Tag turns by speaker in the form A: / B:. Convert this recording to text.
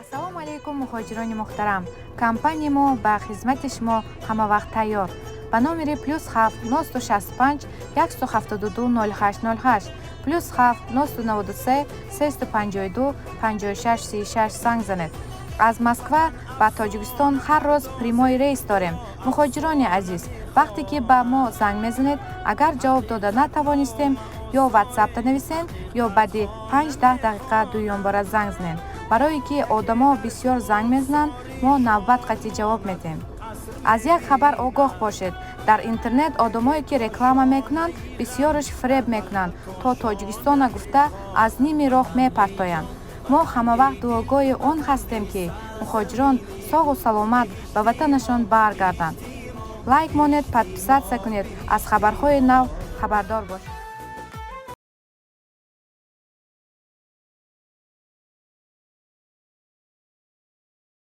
A: Ассалому алайкум, муҳоҷирони муҳтарам! Компанияи мо ба хизмати шумо ҳамавақт тайёр. Ба номери +7 965 172 08 08, +7 993 352 56 36 занг занед. Аз Москва ба Тоҷикистон ҳар рӯз прямой рейс дорем. Муҳоҷирони азиз, вақте ки ба мо занг мезанед, агар ҷавоб дода натавонистем, ё Ватсапта нависен, ё баъди 5-10 дақиқа дуюмбора занг занед, барое ки одамо бисёр занг мезананд, мо навбат қатъи ҷавоб медиҳем. Аз як хабар огоҳ бошед: дар интернет одамое ки реклама мекунанд, бисёраш фиреб мекунанд, то Тоҷикистона гуфта, аз ними роҳ мепартоянд. Мо ҳамавақт дуогӯи он ҳастем, ки муҳоҷирон соғу саломат ба ватанашон баргарданд. Лайк монед, подписаться кунед, аз хабарҳои нав хабардор бошед.